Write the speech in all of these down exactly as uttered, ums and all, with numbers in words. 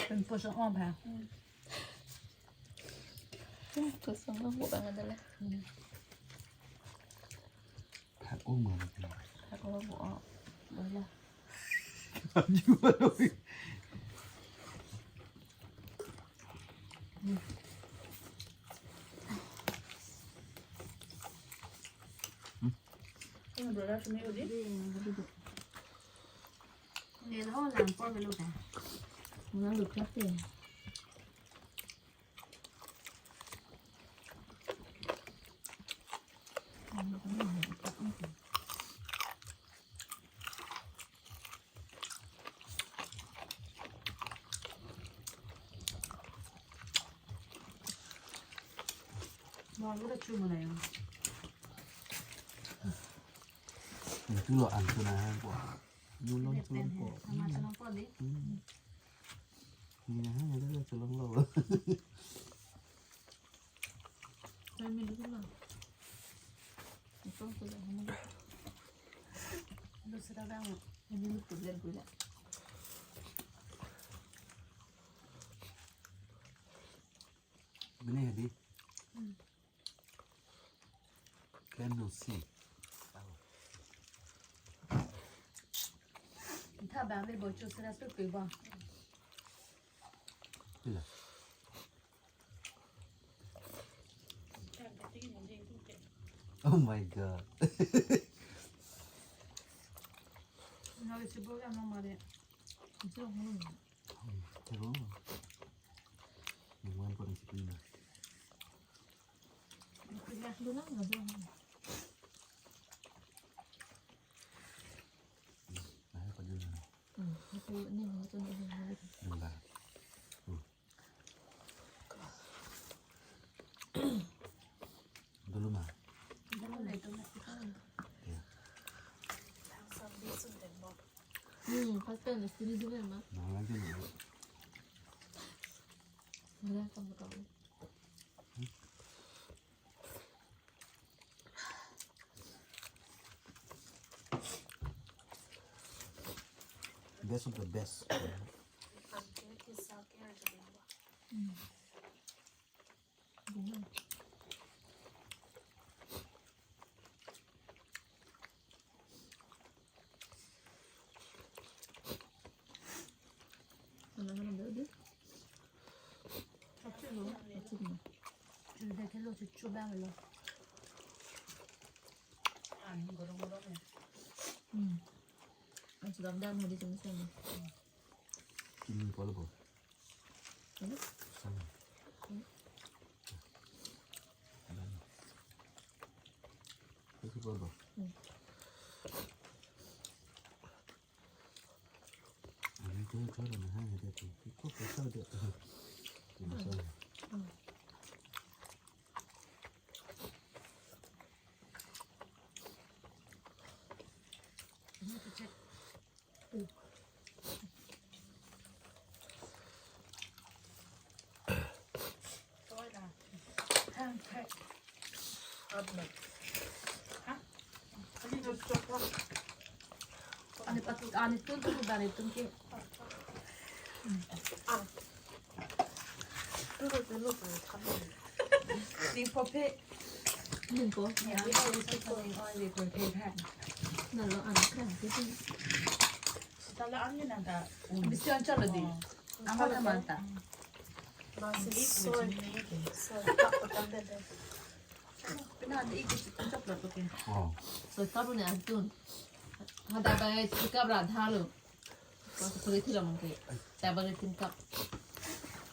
Pen puson ong pha. Puson ong bu ang adalah. Hak ong ma. Hak ong bu ong. Boleh. Aju alo. Ini brother sini udah. Ini lo lampor dulu kan. Ulang dulu kan. Mau udah cuma lah ya. Itu lo antu na po. Nulon depend, tulon po. Sama tulon po di. Hmm. Ini na hanya ada tulon lo. Kami dulu lah. Itu sudah hanya. Lu sudah bangun. Ini lu kuliah gula. Benar ya, Di? Hmm. Kan no si. Tha bang le bo chu sera tu pe ba. Iya. Oh my God. Nang si bo ya mama de. Itu, hmm. Terus. Yang mana pun si pina. Nah, apa dia? Hmm, itu ini, itu ini, ini. Dulu lah. Dulu, Ma. Dulu lah itu masih tahu. Iya. Hmm, pas kan, sini dulu ya, Ma. Nah, lagi dulu. Mana kamu tahu? Best of the best. Hmm. Ang sudah dah mau di sini sana. Ini kalau apa? Sana. Itu kalau apa? Ini tuh cara mana dia tuh? Itu kok kacau dia? Ini sana. Ani pat, ani tun tu, ani tun ke. Ning po pe. Ning po. Ya, we always put something on the potato pan. Na lo an kran ke tu. Sitala an ni nang ta. Bisi an chala di. Ang wala manta. Basi so, so tak petang deh. Pina di ikit chaplo to ke. Oh. So tak ni an tun. Hada ba sikap ra dhalo. Pas puri thilo mungkin. Table tin cup.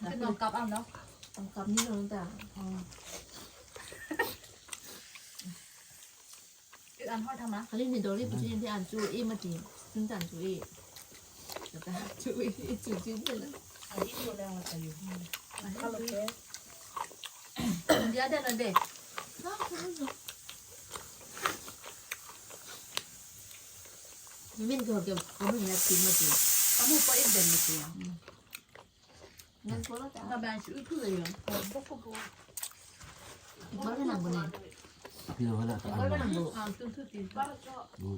Mungkin tong cup ano? Tong cup ni lo ta. Hmm. An hot hama? Kali ni dori puji ni an chu e mati. Tin tan chu e. Kata chu e, chu chu ni lo. Adi ni lo yang mata yu. Halo ke. Dia ada na de. Min ko ke, kamu ngeliat tim mati. Kamu pa ik den mati ya. Dan pola ta. Kaban chu itu ya. Bok ko bo. Baru nang bune. Pino wala ta. Baru nang bu. Ah, tu tu ti. Baru cho. Bu.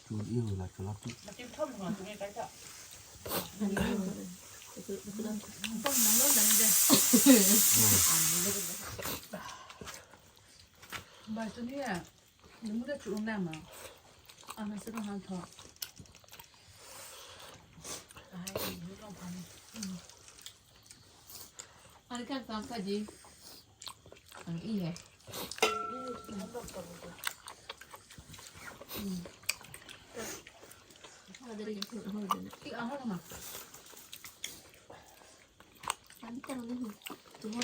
Chu iu la chu la tu. Mati thom nang tu ni kai ta. Bang nang lo nang de. Ba tu ni ya. Nemu dah cukup lama. Anak sudah hantar. Ai, ini long pan. Ada kan tangka ji. Ang iya. Ada yang pun ahal dan. Ti ahal ma. Kami kan ni. Tuhan.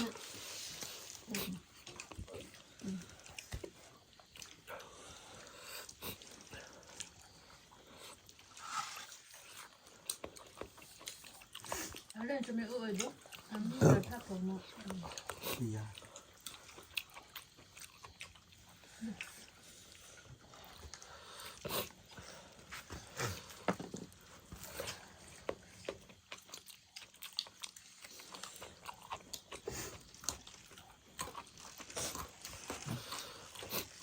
Alen cumi oi do. Kami tak komo. Iya.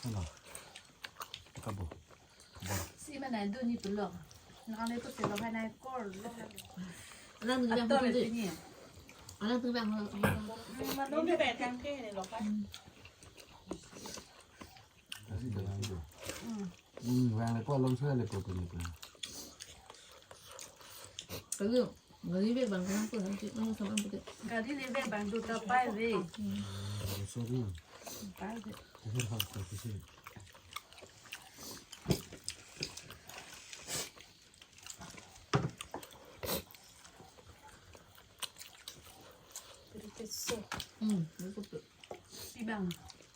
Hello. Kabu. Kabu. Si mana duni pulo. Nang ane tu selo hai nai kor lo. Alang tu biang ator holo tu. Alang tu biang holo. Mano ni betang ke ni lo kan. Asi dalam tu. Hmm. Hmm, wang lepo long sudah lepo tu ni tu. Kayu. Gari bag bang kenapa nanti nang sama putih. Gari le bag bang tu ta pai ve. Sorry. Pai ve. Kasih hal kau kasih. Hmm, betul. Si bang.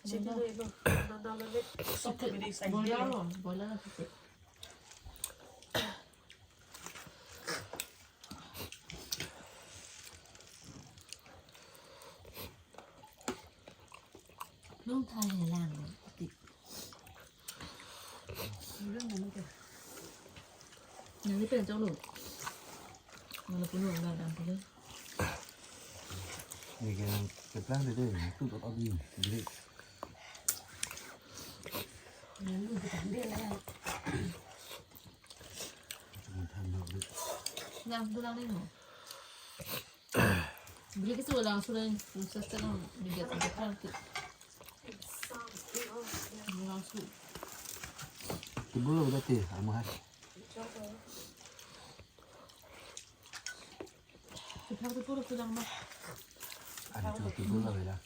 Sini lo ilo. Nana lo ni. Bola lo, bola lo. Nung thai helang ti. Nang ni pen chong lo. Nang lo puno nang dam puno. Ni ke nang keplang de de, tu tot abi, jadi. Nang lo kita ambil lah. Cuma than lo de. Lang, dolang ni mo. Beli ke sulang, sulang, susah setengah, beli ke tempat parkir. Dolang su. Tibulo udah ti, amuhas. Kita tu pura sulang mah. Ada tu tibulo udah.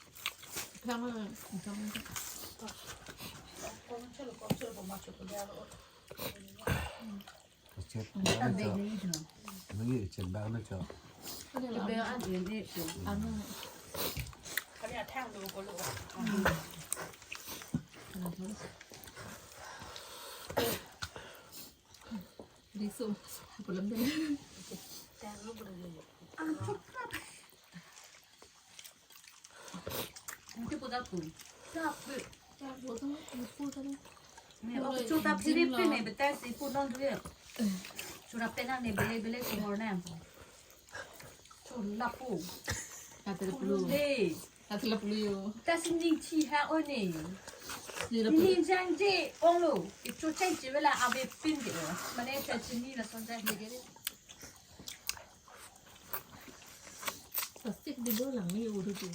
Kita mah, kita mah. Kecil, ada tu. Lagi cek bang na cok. Cek bang aja ni tu. Anu. Riso, belum deh. Mungkin putar pun. Siap, Bu. Siap, Bu, tuh, Bu, tuh. Nih, oh, cuta philip pin nih, betes ipu non duit. Surat penang nih, bele-bele sumor nem. Chula pu. Kata pulu. Deh. Kata pulu yo. Tas ning chi ha o nih. Ning jang je ong lo. Icho chang chi vela ave pin de. Mane ta chini la son jang. Plastic di dolang ni uru tu.